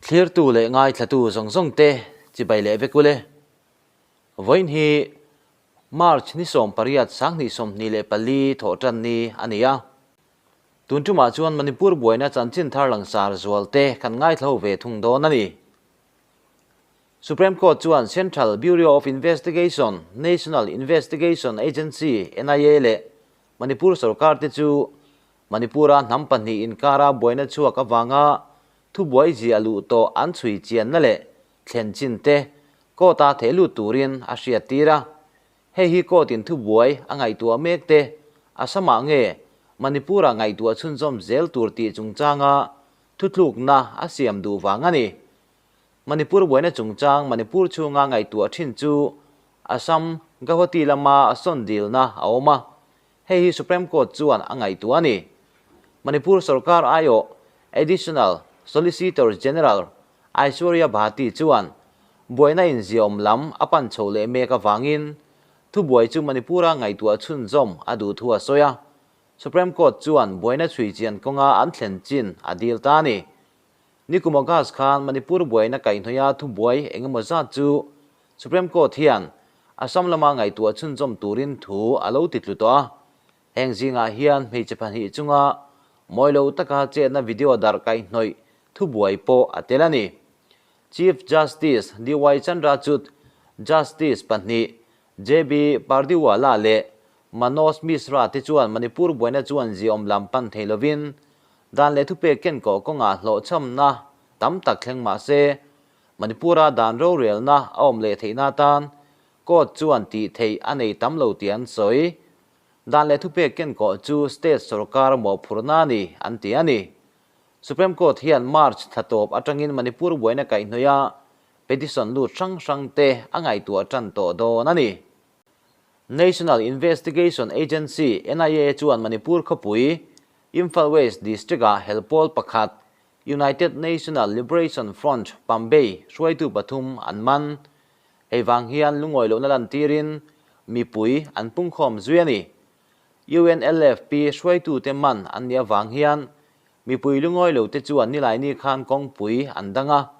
Thlirtu leh ngaithlatu zawng zawng te chibai leh vek ule. Vawiin hi March ni 18 2024 thawhtan ni a ni a. Tun tumah chuan Manipur buaina chanchin thar langsar zual te kan ngaithla ve thung dawn a ni. Supreme Court chuan Central Bureau of Investigation, National Investigation Agency, NIA, leh Manipur sorkar te chu Manipur-a hnam pahnih inkara buaina chhuak avanga thubuai ziah luh tawh an chhui chianna leh thlen chin te court-a theh lut turin a hriattir a. Hei hi court-in thubuai a ngaihtuah mek te Assam-ah nge Manipur-ah ngaihtuah chhunzawm zel tur tih chungchanga thutlukna a siam duh vang a ni. Manipur buaina chungchang Manipur chhunga ngaihtuah thin chu Assam Gauhati lama sawn dilna a awm a, hei hi Supreme Court chuan a ngaihtuah a ni. Manipur sorkar aiawh Additional Solicitor General Aishwarya Bhati chuan buaina inziahawm lam a pan chho leh mek avangin thubuai chu Manipur-a ngaihtuah chhunzawm a duh thu a sawi a, Supreme Court chuan buaina chhui chian kawnga an thlen chin a dil ta a ni. Nikum August khan Manipur buaina kaihhnawih a thubuai eng emaw zat chu Supreme Court hian Assam lama ngaihtuah chhunzawm turin thu a lo titlu tawh a. Heng zingah hian hmeichhe pahnih chunga mawi lo taka chetna video darh kaihhnawih thubuai pawh a tel a ni. Chief Justice DY Chandrachud, Justice pahnih JB Pardiwala leh Manoj Mishra te chuan Manipur buaina chuan ziaawm lam pan thei lovin dan leh thupek kenkawh kawngah hlawhchhamna tam tak thleng mah se, Manipur-a dan rorelna a awm leh theihna atan court chuan tih theih a nei tam lo tih an sawi. Dan leh thupek kenkawh chu state sorkar mawhphurhna a ni, an ti a ni. Supreme Court hian March thla tawp atangin Manipur buaina kaihhnawih a petition lut hrang hrang te a ngaihtuah tan tawh dawn a ni. National Investigation Agency, NIA, chuan Manipur khawpui, Imphal West District-ah helpawl pakhat, United National Liberation Front, Pambei, hruaitu pathum an man. Hei vang hian lungawi lohna lantirin mipui an pungkhawm zui a ni. UNLFP hruaitute man an nih avang hian mipui lungawi lote chuan Nilaini khan kawngpui an dang a,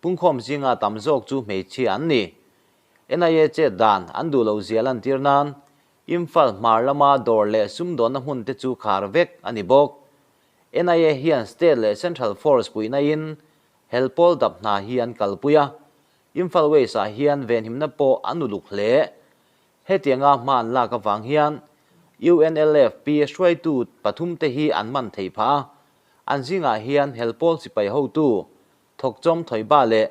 pungkhawm zinga tam zawk chu hmeichhia an ni. NIA chet dan an duh loh zia lantir nan Imphal hmar lama dawr leh sumdawnna hmun te chu khar vek a ni bawk. NIA hian state leh central force puihna in helpawl dap hna hi an kalpui a, Imphal West ah hian venhimna pawh an uluk hle. Hetianga hma an lak avang hian UNLFP hruaitu pathum te hi an man theih phah a, an zingah hian helpawl sipai hotu Thawkchawm Thoiba leh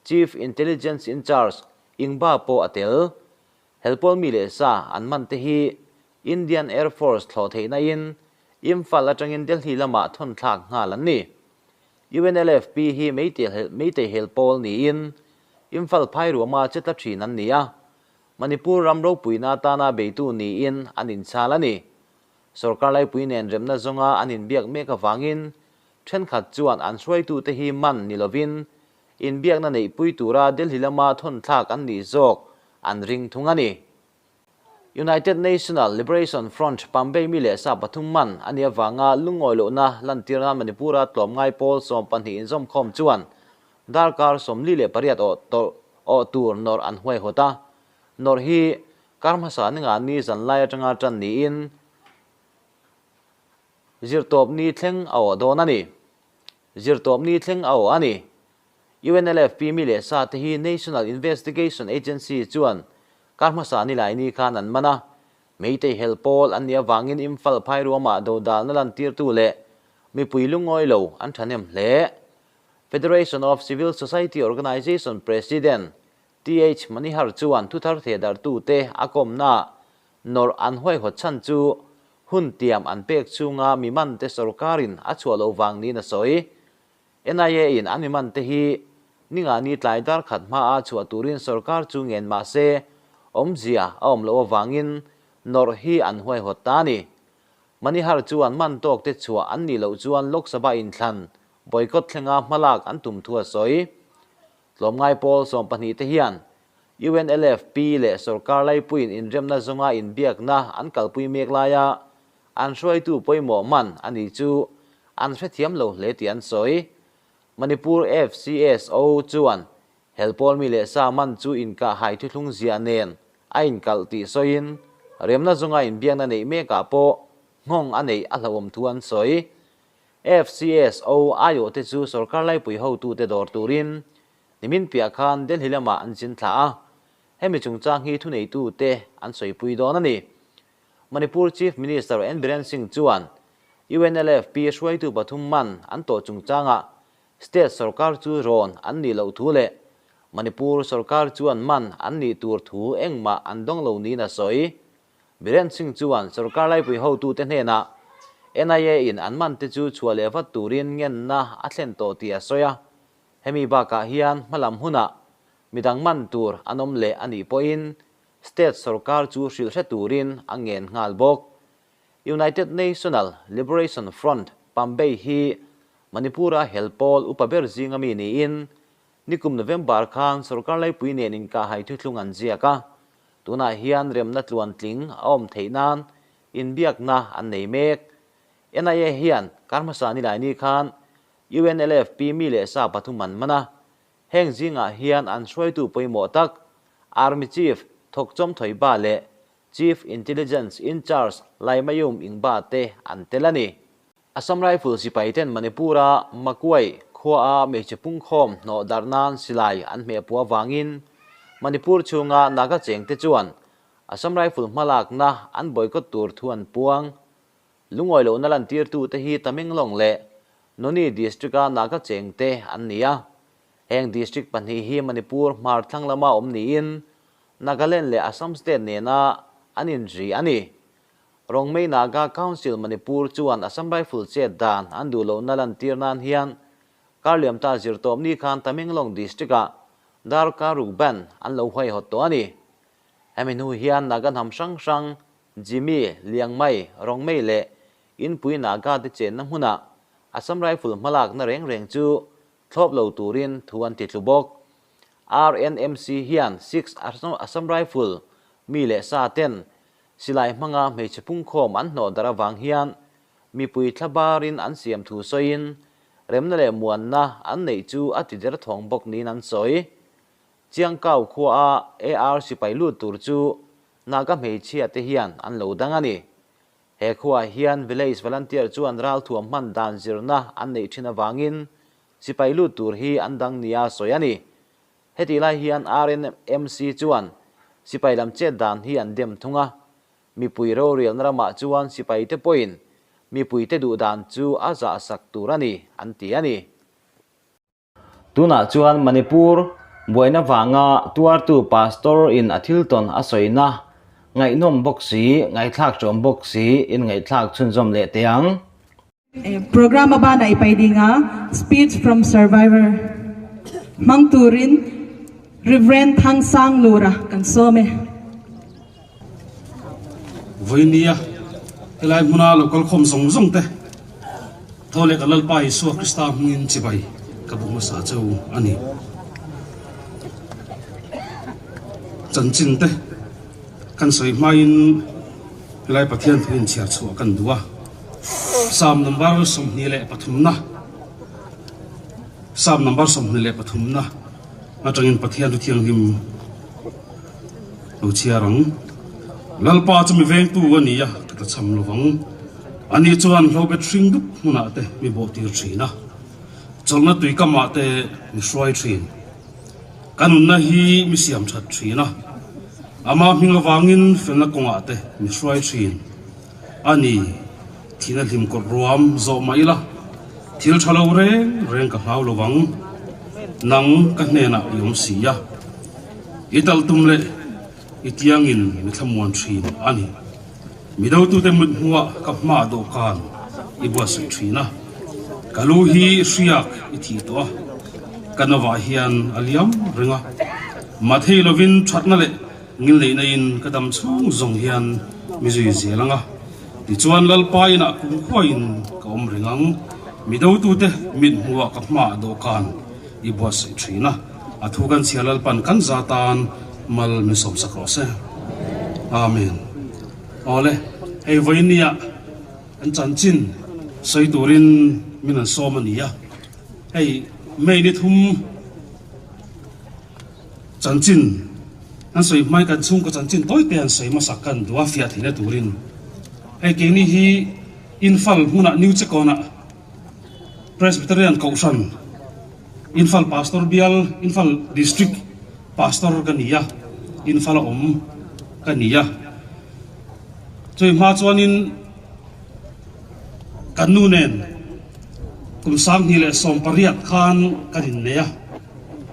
Chief Intelligence in Charge Ingba pawh a tel. Helpawl mi leh sa an man te hi Indian Air Force thlawh theihna in Imphal atangin Delhi lamah thawn thlak nghal an ni. UNLFP hi Meitei helpawl niin Imphal phairuama che tla thin an ni a, Manipur ram ropuina atana beitu niin an inchhal a ni. Sorkar laipui nen remna zawnga an inbiak mek avangin thenkhat chuan an hruaitute hi man ni lovin inbiakna neihpui tura Delhi lama thawn thlak an nih zawk an ring thung a ni. United National Liberation Front Pambei mi leh sa pathum man a nih avanga lungawi lohna lantir nan Manipur-a tlawmngai pawl 12 inzawmkhawm chuan darkar 48 awh tur nawrh an huaihawt a. Nawrh hi kar hmasa ninga ni zanlai atanga tan niin zirtawp ni thleng a awh dawn a ni. Zirtawp ni thleng a awh a ni. UNLFP mi leh sa te hi National Investigation Agency chuan kar hmasa ni lai ni khan an man a. Meitei hel pawl an nih avangin Imphal phairuamah dodalna lantirtu leh mipui lungawi lo an thahnem hle. Federation of Civil Society Organisation President TH Manihar chuan thuthar thehdarhtute a kawmnaah nawrh an huaihawt chhan chu hun tiam an pek chhunga mi mante sorkarin a chhuah loh vang niin a sawi. NIA in an mi mante hi ningani tlai dar khat hmaa chhuah turin sorkar chu ngen mah se awmzia a awm loh avangin nawrh hi an huaihawt ta a ni. Manihar chuan man tawk te chhuah an nih loh chuan Lok Sabha inthlan boycott thlenga hmalak an tum thu a sawi. Tlawmngai pawl 12 te hian UNLFP leh sorkar laipuiin inremna zawnga inbiakna an kalpui mek laia an hruaitu pawimawh man a ni chu an hrethiam lo hle tih an sawi. Manipur FCSO chuan helpawl mi leh sa man chu inkah hai thuthlung ziah nen a inkalh tih sawiin remna zawnga inbiakna neih mekah pawh nghawng a neih a hlauhawm thu an sawi. FCSO aiawhte chu sorkar laipui hotute dawr turin nimin piah khan Delhi lamah an zin thlah a, hemi chungchang hi thuneitute an sawipui dawn a ni. Manipur Chief Minister N Biren Singh chuan UNLFP hruaitu pathum man an tawh chungchangah state sorkar chu rawn an nih loh thu leh Manipur sorkar chuan man an nih tur thu engmah an dawng lo niin a sawi. Biren Singh chuan sorkar laipui hotute hnenah NIA in an man te chu chhuah leh vat turin ngenna a thlen tawh tih a sawi a. Hemi bakah hian hmalam hunah midang man tur an awm leh a nih pawhin State sorkar chu hrilh hre turin a ngen nghal bawk. United National Liberation Front, Pambei hi Manipur-a hel pawl upa ber zinga mi niin nikum November khan sorkar laipui nen inkahhai thuthlung an ziak a. Tunah hian remna tluantling a awm theih nan inbiakna an nei mek. NIA hian kar hmasa nilaini khan UNLFP mi leh sa pathum an man a. Heng zingah hian an hruaitu pawimawh tak Army Chief Thokchawm Thoiba leh Chief Intelligence In-Charge Laimayum Ingba te an tel a ni. Assam Rifle sipaiten Manipur-a Makuai khuaa hmeichhe pungkhawm hnawh darh nan silai an hmehpuah avangin Manipur chhunga Naga chengte chuan Assam Rifle hmalakna an boycott tur thu an puang. Lungawi lohna lantirtute hi Tamenglong leh Noney District-a Naga chengte an ni a. Heng district pahnih hi Manipur hmar thlang lama awm niin Nagaland leh Assam state nena an inri a ni. Rongmei Naga Council Manipur chuan Assam Rifle chet dan an duh lohna lantir nan hian Karliamta zirtawpni khan Tamenglong district-ah Darkar ruk ban an lo huaihawt tawh a ni. Hemi hnu hian Naga hnam hrang hrang Jimmy, Liangmai, Rongmei leh Inpui Naga te chenna hmunah Assam Rifle hmalakna reng reng chu thlawp lo turin thu an ti tlu bawk. RNMC hian Six Assam Rifle mi leh sa ten silai hmanga hmeichhe pungkhawm an hnawh darh avang hian mipui thla barin an siam thu sawiin remna leh muanna an neih chu a ti der thawng bawk niin an sawi. Chiangkau khuaa AR sipai lut tur chu Naga hmeichhia te hian an lo dang a ni. He khuaah hian Village Volunteer chuan ralthuam hman dan zirna an neih thin avangin sipai lut tur hi an dang nia sawi a ni. Hetih lai hian RNMC chuan sipai lam chet dan hi an dem thung a, mipui rorialna ramah chuan sipaite pawhin mipuite duh dan chu a zahsak tur a ni an ti a ni. Tunah chuan Manipur buaina vanga tuartu Pastor in a thil tawn a sawina ngaihnawm bawk si, ngaihthlak ṭawm bawk si in ngaihthlak chhunzawm leh teh ang. Program a ban a i pai ding a, Speech from Survivor hmang turin Rev. Thangsang Lura kan sawm e. Vawinia helai hmuna lo kal khawm zawng zawng te tho leh ka Lalpa Isua Krista hmungin chibai ka bu hmasa cheu a ni. Chanchin te kan sawi hmain helai Pathian thu inchhiar chhuah kan duh a, Psalm number 23 na Psalm number 23 na atangin Pathian thu thianghlim Lo chhiar ang. Lalpa chu mi vengtu a ni a, ka ta cham lovang. Ani chuan hlobet hring dup hmunah te mi bawhtir thin a, chawlhna tuikamah te mi hruai thin. Ka nunna hi mi siam that thin a, ama hming avangin felna kawngah te mi hruai thin. A ni, thina hlim kawt ruam zawh mah ila, thil tha lo reng reng ka hlau lovang. Nang ka hnenah i awm si a. I tal tum leh i tiangin mi thlamuan thin a ni. Mi dotute mut hnuah ka hma dawhkan i buatsaih thin a, ka lu hi hriak i thih tawh a, ka novah hian a liam reng a. Mathei lovin thatna leh ngilneihna in ka dam chhung zawng hian mi zui zel ang a, tichuan Lalpa inah kumkhuain ka awm reng ang. Mi dotute mit hmuah ka hma dawhkan i buatsaih thin a. A thu kan chhia Lalpan kan za tan mal min sawmsak rawh se. Amen. Awle, hei vawinia an chanchin sawi turin min an sawm a ni a. Hei May ni thum chanchin an sawi hmai kan chhungkaw chanchin tawi te an sawi hmasak kan duh a fiah theihna turin hei keini hi Imphal hmunah New Chekawnah Presbyterian Kohhran Imphal Pastor bial Imphal District Pastor ka ni a Imphal a awm ka ni a chumi hma chuanin Kan nu nen kum 2018 khan kan innei a,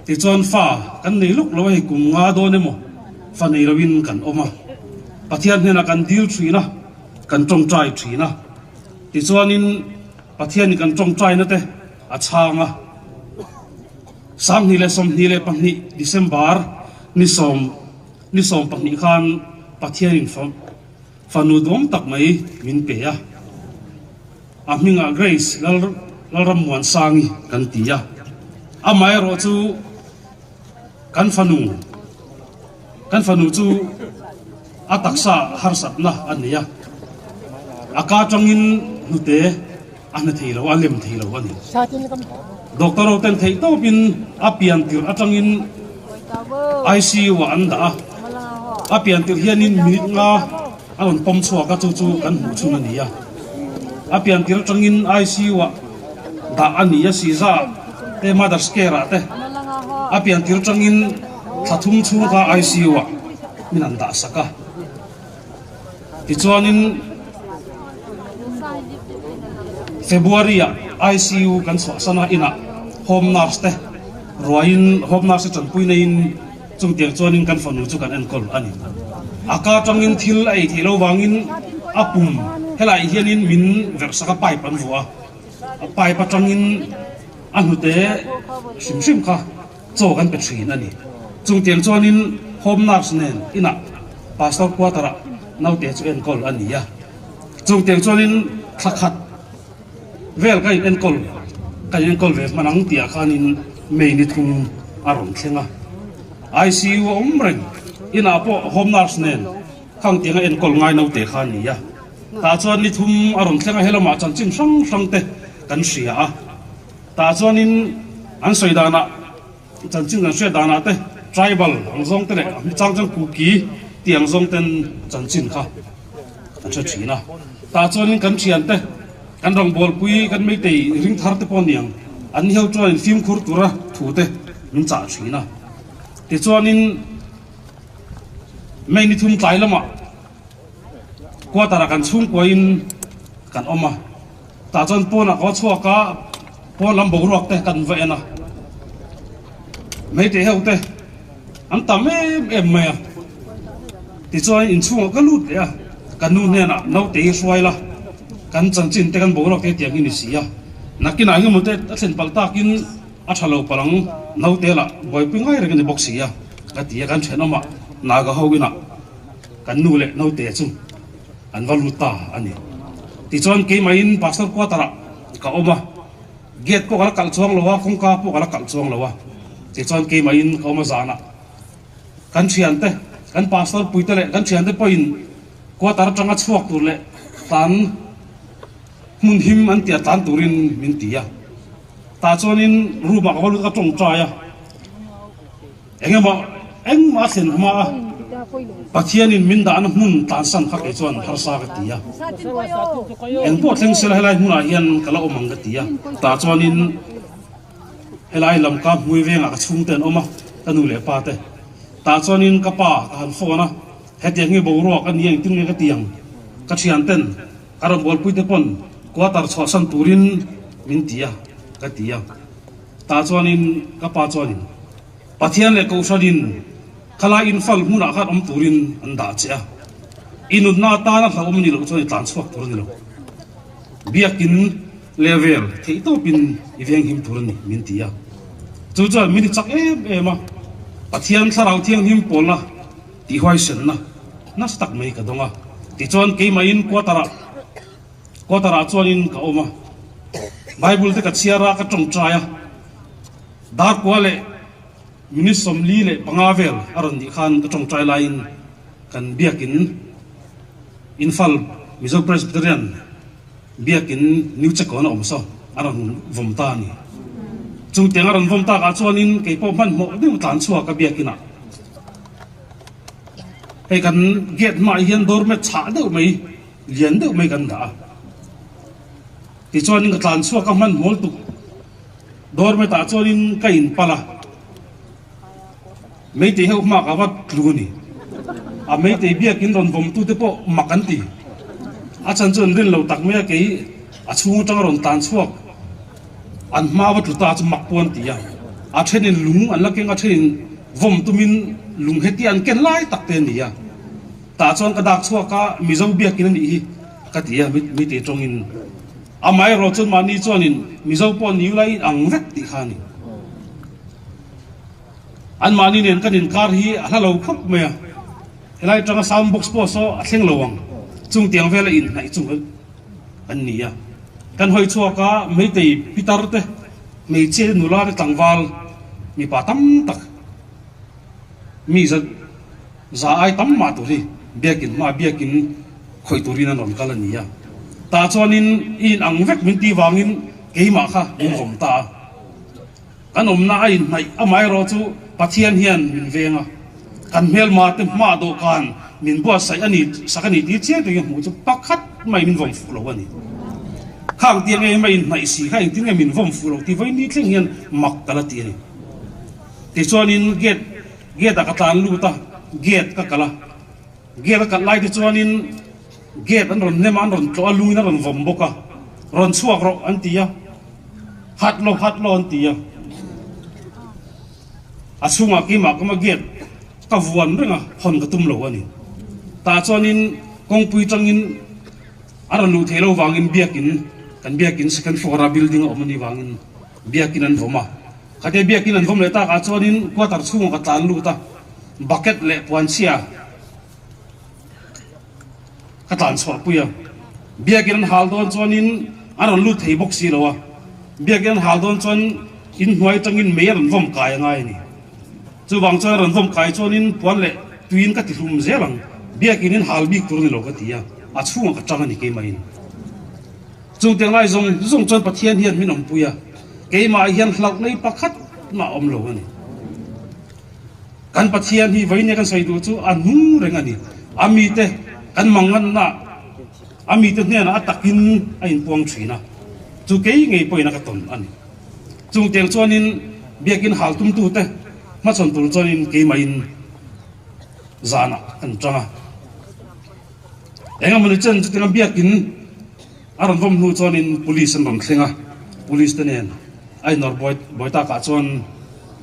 tichuan fa kan nei lawk lo a, hei kum nga dawn emaw fa nei loin kan awm a, Pathian hnenah kan dil thin a, kan tawngtai thin a, tichuanin Pathianin kan tawngtaina te a chhang a, 2022 December ni sawm ni 12 khan Pathianin fa Fanu duam tak mai min pe a, a hmingah Grace Lalrammuansangi kan ti a, amaherawh chu kan fanu kan fanu chu a taksa harsatna a nei a, a ka tangin hnute a hna thei lo, a lem thei lo a ni. Doctor ho ten theih tawpin a pian tirh atangin ICU ah an dah a, a pian tirh hianin minute nga a rawn pawm chhuak a, chu chu kan hmuh chhun a ni a. A pian tirh atangin ICU ah dah a ni a, Siza ah te Mother's Care ah te a pian tirh atangin thla thum chhung kha ICU ah min an dah sak a. Tichuanin February-ah ICU kan chhuahsan a, inah home nurse te ruaiin home nurse te tanpui neiin chungtiang chuanin kan fanu chu kan enkawl a ni. A ka atangin thil a ei theih lo vangin a pum helaiah hianin min verhsak a, pipe an vuah a, pipe atangin a hnute hrim hrim kha chaw kan pe thin a ni. Chungtiang chuanin home nurse nen inah pastor quarter ah naute chu enkawl a ni a. Chungtiang chuanin thla khat vel ka in enkawl ka in enkawl ve hman ang tih ah khanin May ni thum a rawn thleng a. ICU a awm reng inah pawh home nurse nen khangtiang a enkawl ngai naute kha a ni a. Tah chuan ni thum a rawn thleng a, helamah chanchin hrang hrang te kan hria a. Tah chuanin an sawi danah chanchin kan hriat danah te tribal ang zawng te leh a hmi chang chuan kuki tih ang zawng ten chanchin kha an hre thin a. Tah chuanin kan thian te kan rawngbawlpui kan meitei ring thar te pawh niang an ni ho chuanin fimkhur tura thu te min chah thin a. Tichuanin May ni thum tlai lamah quarter ah kan chhungkuain kan awm a. Tah chuan pawnah ka va chhuak a, pawn lam boruak te kan va en a, hmeichhe ho te an tam em em mai a, tichuan inchhungah ka lut leh a, ka nu hnenah naute hi hruai la, kan chanchin te kan boruak te tiang hi ni si a, nakinah engemaw te a thlen palh takin a tha lo palh ang, naute lah buaipui ngai reng a ni bawk si a, ka ti a, kan thenawmah Naga ho inah kan nu leh naute chu. An va lut ta a ni. Tichuan keimahin Pastor quarter ah ka awm a, gate pawh ka la kalh chuang lo a, kawngka pawh ka la kalh chuang lo a. Tichuan keimahin ka awm a zanah kan thiante, kan pastor puite leh kan thiante pawhin quarter atanga chhuak tur leh tlan hmun him an tia tlan turin min ti a. Tah chuanin room ah ka va lut a, ka tawngtai a. Engemaw engmah a thlen hma a, Pathianin min dahna hmun tlansan kha kei chuan harsa ka ti a. Engpawh thleng sela helai hmunah hian ka la awm ang ka ti a. Tah chuanin helai lam ka hmui vengah ka chhungte an awm a, ka nu leh pa te. Tah chuanin ka pa ka han phone a, hetiang hi boruak a ni a engtin nge ka ti ang? Ka thianten ka rawn bualpuite pawn quarter chhuahsan turin min ti a ka ti a. Tah chuanin ka pa chuanin Pathian leh Kohhranin khalai infal hmunah khan awm turin an dah che a, i nunna atana hlauhawm a nih loh chuan i tlan chhuak tur a ni lo. Biakin level theih tawpin i venghim tur a ni min ti a. Chu chuan min i chak em em a, Pathian thlarau thianghlim pawlna tihhuaisenna nasa tak mai ka dawng a. Tichuan keimahin quarter-ah Quarter ah chuanin ka awm a, Bible te ka chhiar a, ka tawngtai a, Darkua leh minute 45 vel a rawn nih khan ka tawngtai laiin kan biakin Imphal Mizo Presbyterian biakin New Chekawn a awm saw a rawn vawm ta a ni. Chung tiang a rawn vawm takah chuanin kei pawh hmanhmawh deuh tlan chhuak a biakinah hei kan gate hmaah hian doormat chhah deuh mai lian deuh mai kan dah a. Tichuanin ka tlan chhuak a hmanhmawh lutuk doormat ah chuanin ka inpalh a. Meitei ho hma ka va tlu a ni. A meitei biakin rawn vawmtute pawh mak an ti. A chhan chu an rin lo tak mai a, kei a chhung atanga rawn tlan chhuak an hma va tlu ta chu mak pawh an ti a. A thenin lung an la keng a, thenin vawm tumin lung heti an ken lai tak te a ni a. Tah chuan ka dak chhuak a, Mizo biakin a nih hi ka ti a, meitei tawngin. Amaherawh chuan mahni chuanin Mizo pawh ni ula in ang vek tih kha a ni. Anmahni nen kan inkar hi a hla lo khawp mai a, helai atanga sound box pawh saw a thleng lo ang, chung tiang vela inhnaih chu an ni a. Kan hawi chhuak a, Meitei pitar te, hmeichhia te, nula te, tlangval mipa tam tak mi za za ai tam mah tur hi biakin hma biakin khawih turin an rawn kal a ni a. Tah chuanin i inang vek min tih vangin keimah kha min vawm ta a. Kan awmna a inhnaih amaherawh chu Pathian hian min veng a, kan hmelma te hma dawhkan min buatsaih a ni sak a ni tih chiang takin hmuh chu pakhat mai min vawm fuh lo a ni. Khang tiang eng mai inhnaih si kha engtin nge min vawm fuh lo tih vawi ni thleng hian mak ka la ti a ni. Tichuanin gate gate ah ka tlan lut a, gate ka kalh a, gate a kalh lai te chuanin gate an rawn nem a, an rawn tlawh a, luin a rawn vawm bawk a, rawn chhuak rawh an ti a. Hat lo, hat lo an ti a. A chhungah keimah ka ma gate ka vuan reng a, hawn ka tum lo a ni. Tah chuanin kawngpui tangin a rawn luh theih lo vangin biakin, kan biakin second floor a building a awm a nih vangin biakin an vawm a. Khatia biakin an vawm leh takah chuanin quarter chhungah ka tlan lut a, bucket leh puanchhia Ka tlan chhuah pui a, biakin an hal dawn chuanin an rawn lut thei bawk si lo a, biakin an hal dawn chuan inhnuai atangin mei a rawn vawm kai a ngai a ni. Chuvang chuan a rawn vawm kai chuanin puan leh tuiin ka ti hlum zel ang, biakin in hal bik tur a ni lo ka ti a, a chhungah ka tang a ni keimahin. Chutiang lai zawng zawng chuan Pathian hian min awmpui a, keimah hian hlauh nei pakhat mah a awm lo a ni. Kan Pathian hi vawiin kan sawi duh chu a hnung reng a ni. A mite kan manganna, a mite hnenah a takin a inpuang thin a, chu kei ngei pawhin a ka tawn a ni. Chung tiang chuanin biakin hal tumtute hmachhawn tur chuanin keimahin zanah kan tang a. Engemawni chen chutianga biakin a rawn vawm hnu chuanin police an rawn thleng a, police te nen a inawr buai buai takah chuan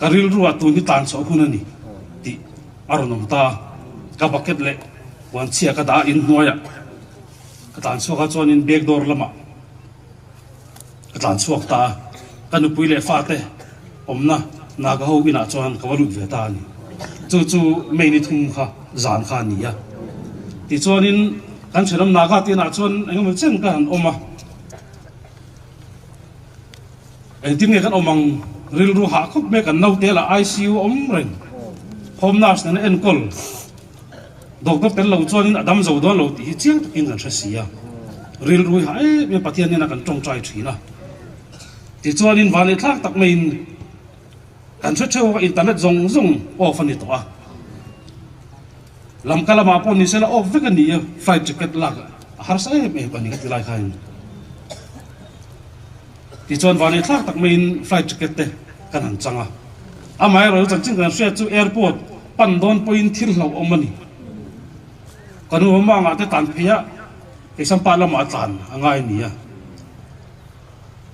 ka rilruah tun hi tlan chhuah hun a ni tih a rawn awm ta a, ka bucket leh puanchhia ka dah a inhnuaiah ka tlan chhuak a chuanin back door lamah ka tlan chhuak ta a, ka nupui leh fate awmna Naga ho inah chuan ka va lut ve ta a ni. Chu chu May ni thum kha zan kha a ni a. Tichuanin kan thenawm Naga te inah chuan eng emaw chen ka han awm a. Engtin nge kan awm ang rilru hah khawp mai kan naute lah ICU a awm reng. Home nurse nena enkawl doctor tel lo chuanin a dam zo dawn lo tih hi chiang takin kan hre si a. Rilru hi hah em em Pathian nena kan tawngtai thin a. Tichuanin van leh thlak tak maiin kan hre theuh a, internet zawng zawng off a ni tawh a. Lamka lamah pawh ni sela off vek a ni a, flight ticket lak a harsa em em a ni ka ti lai khain. Tichuan van leh thlak tak maiin flight ticket te kan han chang a. Amaherawhchu chanchin kan hriat chu airport pan dawn pawhin thil hlauhawm a ni. Ka nu mangah te tlan phei a, Keisangpa lamah a tlan a ngai a ni a.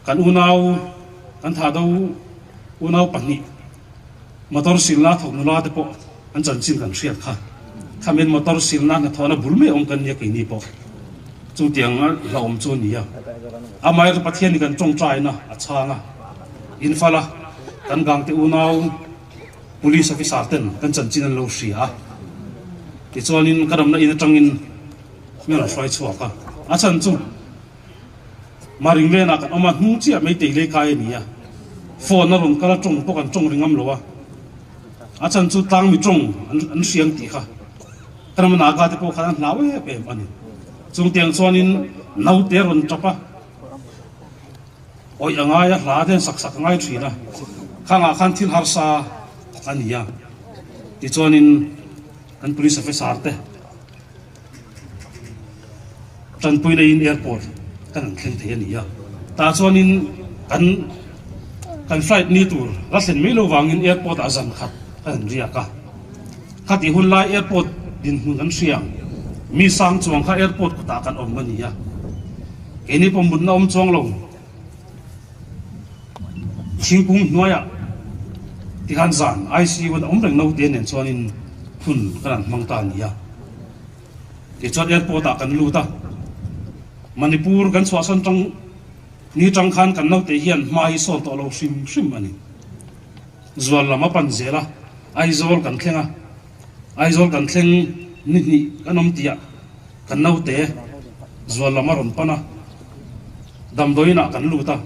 Kan unau, kan thahdo unau pahnih motor silna thawk nula te pawh an chanchin kan hriat kha. Khamin motor silna hnathawhna bul mai awm kan nia keini pawh chutiang a hlauhawm chu a ni a. Amaherawhchu Pathian hi kan tawngtaina a chhang a, infal a, kan gangte unau police officer ten kan chanchin an lo hria a. Tichuanin ka ramna in atangin min rawn hruai chhuak a, a chhan chu Maring lenah kan awm a, hnung chiah mai tei lei kai a ni a, phone a rawn kal a tawng pawh kan tawng ri ngam lo a, a chhan chu tlang mi tawng an hriang tih kha ka ram Naga te pawh khan an hlau em em a ni. Chungtiang chuanin naute a rawn tap a. Awih a ngai a, hla te an sak sak a ngai thin a, khangah khan thil harsa a ni a. Tichuanin kan police officer te tanpui neiin airport kan han thleng thei a ni a. Tah chuanin kan kan flight ni tur la thlen mai lo vangin airport ah zan khat kan han riak a. Khatih hun lai airport dinhmun kan hria ang. Mi sang chuang kha airport kutah kan awm a ni a. Keini pawh mutna awm chuang lo. Thingkung hnuaiah tikhan zan ICU an awm reng naute nen chuanin hun kan han hmang ta a ni a. Tichuan airport ah kan lut a. Manipur kan chhuahsan tang ni tang khan kan naute hian hma hi sawn tawh lo hrim hrim a ni. Zual lam a pan zel a, Aizawl kan thleng a, Aizawl kan thleng ni hnih kan awm tih ah kan naute zual lam a rawn pan a, damdawiin ah kan lut a,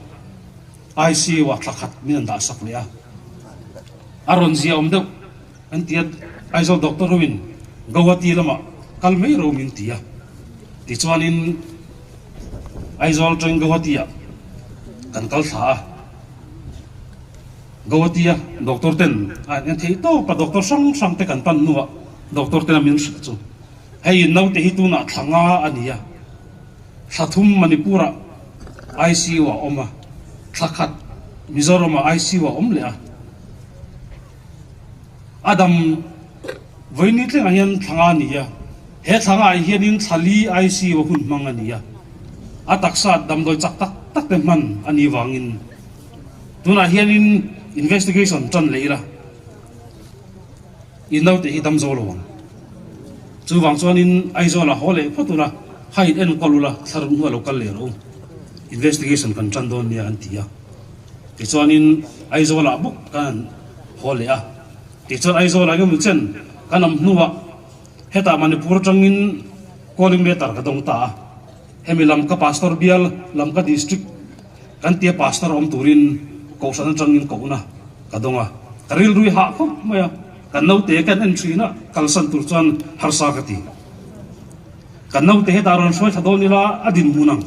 ICU ah thla khat min an dah sak leh a, a rawn zia awm deuh an ti a, Aizawl doctor ho in Guwahati lamah kal mai ro min ti a, tichuanin Aizawl atangin Guwahati ah kan kal thla a. Guwahati-a doctor ten a en theih tawp a, doctor hrang hrang te kan pan hnuah doctor ten a min hrilh chu hei naute hi tunah thla nga a ni a, thla thum Manipur-ah ICU ah a awm a, thla khat Mizoram-ah ICU ah a awm leh a, a dam vawiin thlengah hian thla nga a ni a, he thla ngaah hianin thla li ICU a hun hmang a ni a, a taksa damdawi chak tak tak te hman a nih vangin. Tunah hianin investigation tan leh ila i naute hi dam zo lo ang. Chuvang chuanin Aizawlah haw leh phawt ula, ha in enkawl ula, thlaruk hnuah lo kal leh rawh u. Investigation kan tan dawn nia an ti a. Tichuanin Aizawlah bawk kan han haw leh a. Tichuan Aizawlah engemaw chen kan awm hnuah hetah Manipur atangin calling letter ka dawng ta a. Hemi lam ka pastor bial lam ka district Kan tia pastor awm turin kohhran atangin kohna ka dawng a, ka rilrui hah khawp mai a, kan naute kan en thin a, kalsan tur chuan harsa ka ti. Kan naute hetah rawn hruai thla dawn ila a dinhmun ang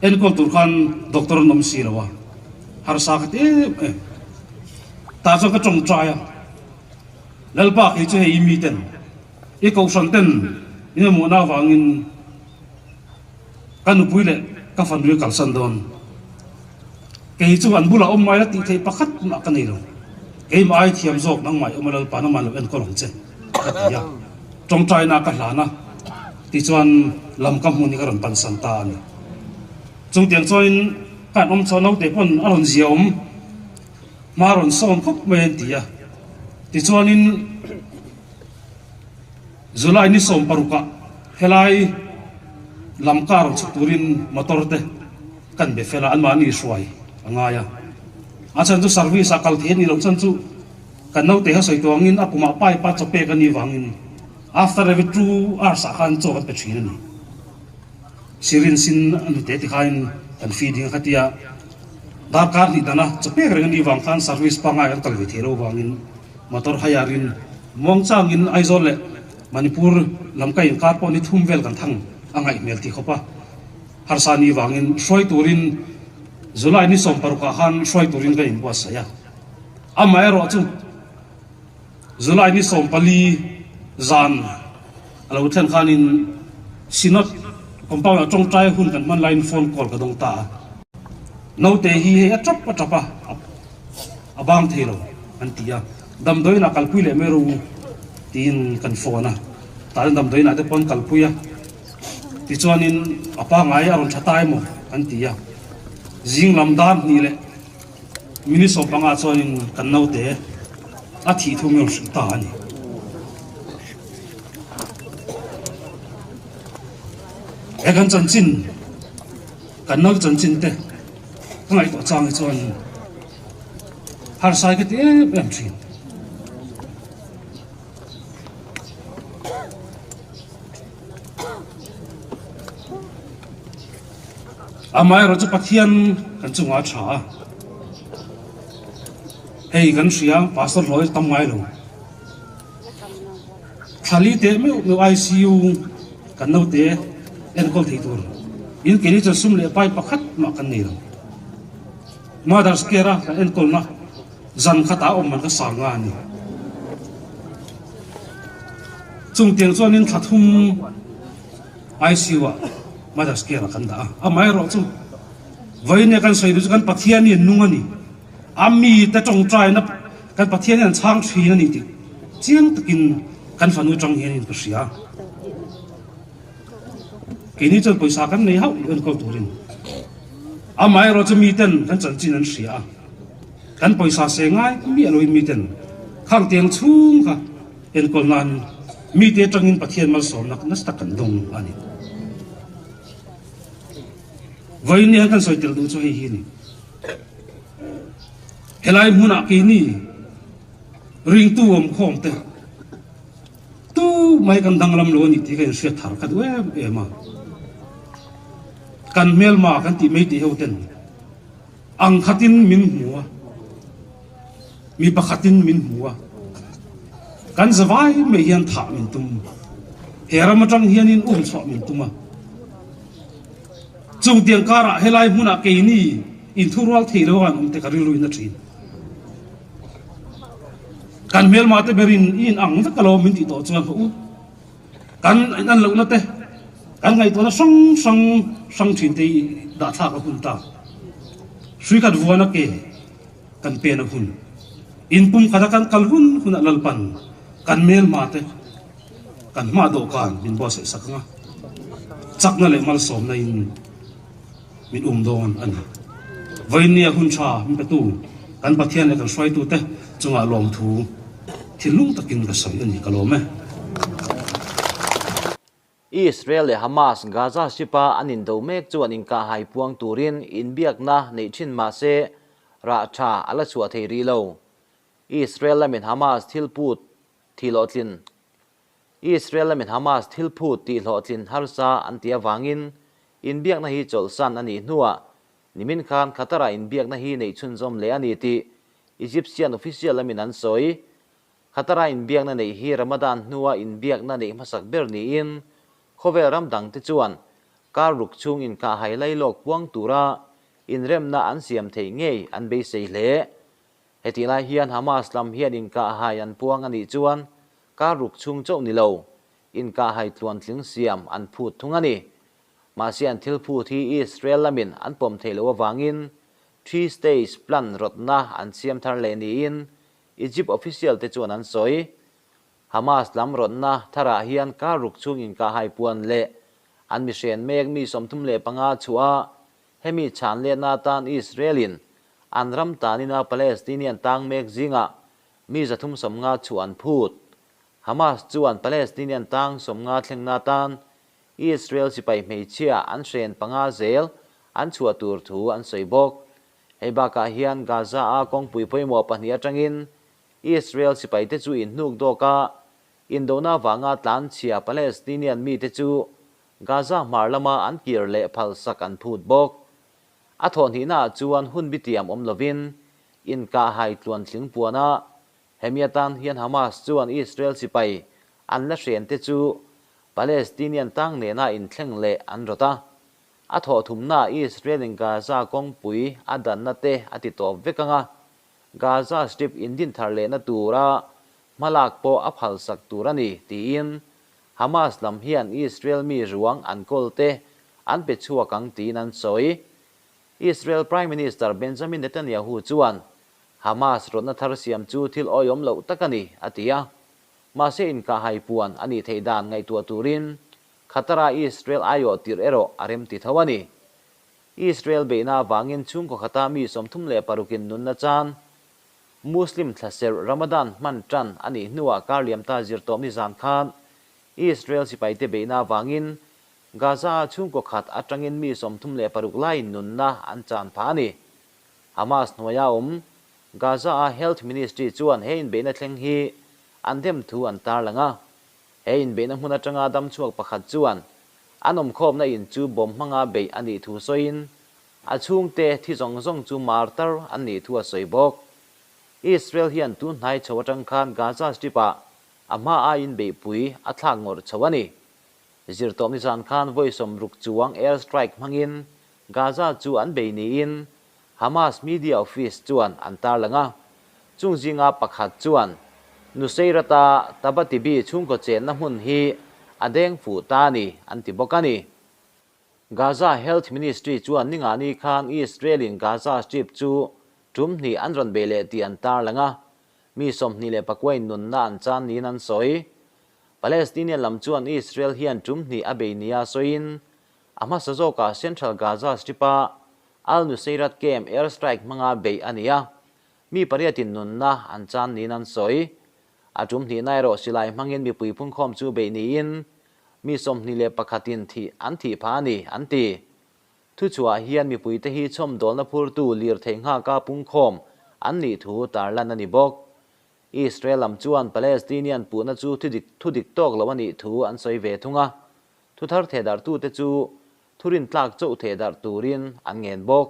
enkawl tur khan doctor an awm si lo a, harsa ka ti em em. Tah chuan ka tawngtai a, Lalpa kei chu hei i miten, i kohhran ten min mamawhna avangin, Ka nupui leh ka fanui a kalsan dawn. Kei chu an bulah awm mai la tih theih pakhat mah ka nei lo. Keimah ai thiam zawk nangmah i awm a Lalpa nangmah lo enkawl ang che ka ti a. Tawngtaina ka hlan a tichuan lam ka hmun hi ka rawn pansan ta a ni. Chutiang chuanin ka han awm chho naute pawn a rawn zia awm hma rawn sawn khawp mai an ti a. Tichuanin. July ni 16 ah helai lam car chhuk turin motor te kan be fel a, anmahni hruai a ngai a. A chhan chu service ah kal thei a nih loh chhan chu kan naute kha sawi tuangin a kumah pipe a chaw pek a nih vangin after every two hours ah khan chaw kan pe thin a ni. Syringe in a nute ti khain kan feeding a khatia darkar hnih dana chaw pek reng a nih vang khan service pangngai kan kal ve thei lo vangin motor hire in Muangchangin Aizawl leh Manipur lam ka inkar pawh ni thum vel kan thang a ngaih hmel ti khawp a, harsa ni vangin hruai turin July ni 16 ah khan hruai turin ka inbuatsaih a. Amaherawh chu July ni 14 zan a lo thlen khanin Synod compound ah tawngtai hun kan hman laiin phone call ka dawng ta a. Naute hi hei a tap a tap a, a bang thei lo an ti a. Damdawiinah kalpui leh mai rawh u tiin kan phone a, tah chuan damdawiinah te pawh an kalpui a, tichuanin a pangngai a rawn tha ta emaw an ti a, zing lam dar hnih leh minute 15 chuanin kan naute a thih thu min rawn hrilh ta a ni. He kan chanchin, kan naute chanchin te ka ngaihtuah chang hi chuan. Harsai ka ti em em thin. Amaherawh chu Pathian kan chungah a tha a. Hei kan hria Pastor hlawh hi tam ngai lo. Thlali teh meuh meuh ICU kan naute enkawl thei tur in keini chuan sum leh pai pakhat mah kan nei lo. Mother's Care a kan enkawlna zan khat ah awm man ka sang nga a ni. Chungtiang chuanin thla thum ICU ah Mother's Care ah kan dah a, amaherawh chu vawiin kan sawi duh chu kan Pathian hi a nung a ni. A mite tawngtaina kan Pathian hian chhang thin a ni tih chiang takin kan fanu tang hianin ka hria. Keini chuan pawisa kan nei hauh lo enkawl turin. Amaherawh chu miten kan chanchin an hria a, kan pawisa se ngai miah loin miten khang tiang chhung kha enkawl nan mite atangin Pathian malsawmna nasa tak kan dawng a ni. Vawiin ni hian kan sawi tel duh chu hei hi a ni. Helai hmunah keini ringtu awmkhawm te tu mai kan danglam lo a ni tih ka inhriat thar ka duh em em a. Kan hmelma kan tih mai tih ho ten ang khatin min hmu a, mi pakhatin min hmu a, kan zavai mai hian thah min tum, he ram atang hianin um chhuah min tum a. Chung tiang karah helai hmunah keini inthurual thei lo an awm te ka rilru in a thin. Kan hmelma te berin i in ang vek alo min tih tawh chuan haw u. Kan in an lohna te, kan ngaihtuahna hrang hrang hrang thin te i dah thlak a hun ta. Hrui khat vuana ke kan pen a hun. In pum khata kan kal hun hunah Lalpan kan hmelma te Kan hma dawhkan min buatsaih sak ang a, chakna leh malsawmna in min um dawn a ni. Vawinia hun tha min petu kan Pathian leh kan hruaitute chungah lawmthu thinlung takin ka sawi a ni, ka lawm e. Israel leh Hamas Gaza Strip-a an indo mek chuan inkahhai puang turin inbiakna neih thin mah se rah tha a la chhuah thei rih lo. Israel lamin Hamas thil put Thih hlawhtlin, Israel lamin Hamas thil phut tih hlawhtlin harsa an tih avangin inbiakna hi chawlhsan a nih hnuah nimin khan Qatar-ah inbiakna hi neih chhunzawm leh a ni tih Egyptian official lamin an sawi. Qatar-a inbiakna neih hi Ramadan hnua inbiakna neih hmasak ber niin khawvel ram dangte chuan kar ruk chhung inkahhai lailawk puang tura inremna an siam theih ngei an beisei hle. Hetih lai hian Hamas lam hian inkahhai an puang a nih chuan kar ruk chhung chauh ni lo, inkahhai tluantling siam an phut thung a ni. Mahse an thil phut hi Israel lamin an pawm theih loh avangin Three States Plan rawtna an siam thar leh niin Egypt official te chuan an sawi. Hamas lam rawtna tharah hian kar ruk chhung inkahhai puan leh an mihren mek mi 35 chhuah a Hemi chhan letna atan Israel-in an ram tanina Palestinian tang mek zingah mi 350 chhuah an phut. Hamas chuan Palestinian tang 50 thlengna atan Israel sipai hmeichhia an hren panga zel an chhuah tur thu an sawi bawk. Hei bakah hian Gaza-a kawngpui pawimawh pahnih atangin Israel sipaite chu inhnuk dawk a, indona vanga tlanchhia Palestinian mite chu Gaza hmar lama an kir leh phalsak an phut bawk. A thawhhnihnaah chuan hun bitiam awm lovin inkahhai tluantling puan a, hemi atan hian Hamas chuan Israel sipai an la hrente chu Palestinian tang nena inthleng leh an rawt a. A thawhthumnaah Israel-in Gaza kawngpui a danna te a ti tawp vek ang a, Gaza Strip indinthar lehna tura hmalak pawh a phalsak tur a ni, tiin Hamas lam hian Israel mi ruang an kawl te an pe chhuak ang tiin an sawi. Israel Prime Minister Benjamin Netanyahu chuan Hamas rawtna thar siam chu thil awihawm loh tak a ni, a ti a. Mahse inkahhai puan a nih theih dan ngaihtuah turin Qatar-a Israel aiawh tirh erawh a remti tho a ni. Israel beihna avangin chhungkaw khata mi 36 in nunna chan Muslim thlaserh Ramadan hman tan a nih hnuah kar liamta zirtawp nizan khan Israel sipaite beihna avangin Gaza-a chhungkaw khat atangin mi 36 laiin nunna an chan phah a ni. Hamas hnuaia awm Gaza-a Health Ministry chuan he inbeihna thleng hi an dem thu an tarlang a. He inbeihna hmun atanga damchhuak pakhat chuan an awmkhawmna in chu bomb hmanga beih a nih thu sawiin A chhungte thi zawng zawng chu martar an nih thu a sawi bawk. Israel hian tun hnai chho atang khan Gaza Strip-ah a hma aiin beihpui a thlak ngawrh chho a ni. Zirtawp nizan khan vawi 60 chuang air strike hmangin Gaza chu an bei niin Hamas media office chuan an tarlang a. Chung zinga pakhat chuan Nuseirat-a Tabatibi chhungkaw chenna hmun hi a deng fuh ta a ni, an ti bawk a ni. Gaza Health Ministry chuan ningani khan Israel-in Gaza Strip chu tum hnih an rawn bei leh tih an tarlang a, mi 28 in nunna an chan niin an sawi. Palestinian lam chuan Israel hian tum hnih a bei nia sawiin a hmasa zawkah Central Gaza Strip-a Al-Nuseirat camp air strike hmanga beih a ni a, mi pariatin nunna an chan niin an sawi. A tum hnihna erawh silai hmangin mipui phunkhawm chu beih niin mi 21 in thih an thih phah a ni, an ti. Thuchhuah hian mipuite hi chhawmdawlna phurtu lirthei nghaka pungkhawm an nih thu tarlan a ni bawk. Israel lam chuan Palestinian puhna chu thudik thudik tawk lo a nih thu an sawi ve thung a. Thuthar thehdarhtute chu thurin tlak chauh thehdarh turin an ngen bawk.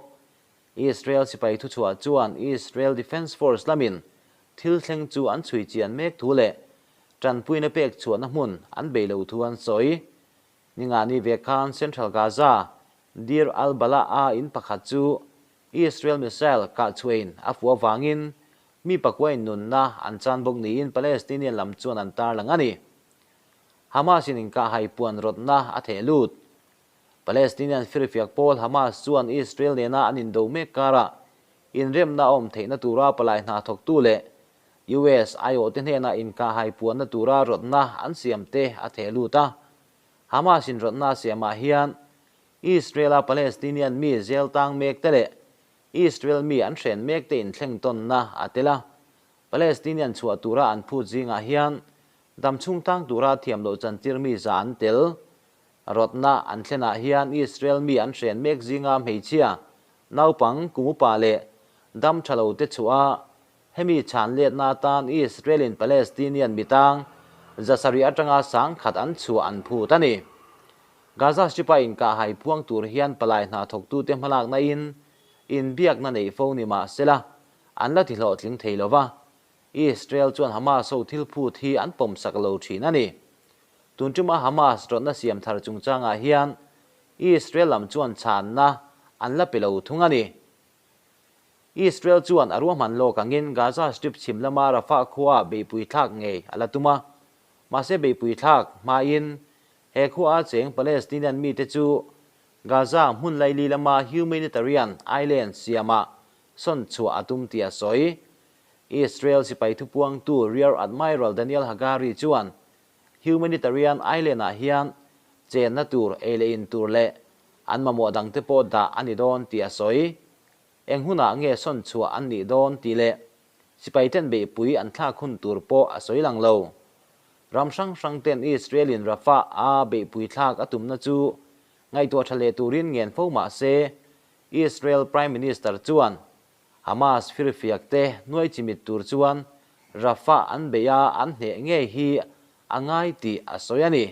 Israel sipai thuchhuah chuan Israel Defence Force lamin thil thleng chu an chhui chian mek thu leh tanpuina pek chhuahna hmun an bei lo thu an sawi. Ningani ve khan Central Gaza, Deir al-Balah-a in pakhat chu Israel missile kah chhuahin a fuh avangin mi pakuain nunna an chan bawk niin Palestinian lam chuan an tarlang a ni. Hamas-in inkahhai puan rawtna a theh lut. Palestinian firfiak pawl Hamas chuan Israel nena an indo mek karah inremna a awm theihna tura palai hna thawktu leh US aiawhte hnenah inkahhai puanna tura rawtna an siamte a theh lut a. Hamas-in rawtna a siamah hian Israel-a Palestinian mi zel tang mekte leh Israel mi an hren mekte inthleng tawnna a tel a. Palestinian chhuah tura an phut zingah hian damchhung tang tura thiam loh chantir mi za an tel. Rawtna an thlenah hian Israel mi an hren mek zinga hmeichhia, naupang, kum upa leh dam tha lo te chhuah a, hemi chhan letna atan Israel-in Palestinian mitang zasarih atanga sangkhat an chhuah an phut a ni. Gaza Strip-a inkahhai puang tur hian palai hna thawktute hmalakna in inbiakna neih fo ni mah sela an la ti hlawhtling thei lo va, Israel chuan Hamas ho thil phut hi an pawmsak lo thin a ni. Tun tuma Hamas rawtna siam thar chungchangah hian Israel lam chuan chhanna an la pe lo thung a ni. Israel chuan a ruahman lawk angin Gaza Strip chhim lama Rafah khuaah beihpui thlak ngei a la tum a, mahse beihpui thlak hmain he khuaa cheng Palestinian mite chu Gaza hmun laili lama humanitarian island siamah sawn chhuah a tum tih a sawi. Israel sipai thupuangtu Rear Admiral Daniel Hagari chuan Humanitarian Island-ah hian chenna tur, ei leh in tur leh an mamawh dangte pawh dah a ni dawn tih a sawi. Eng hunah nge sawn chhuah an nih dawn tih leh sipaiten beihpui an thlak hun tur pawh a sawi lang lo. Ram hrang hrangten Israel-in Rafah-a beihpui thlak a tumna chu ngaihtuah tha leh turin ngen fo mah se, Israel Prime Minister chuan Hamas firfiak te nuai chimit tur chuan Rafah an beih a an hneh ngei hi a ngai tih a sawi a ni.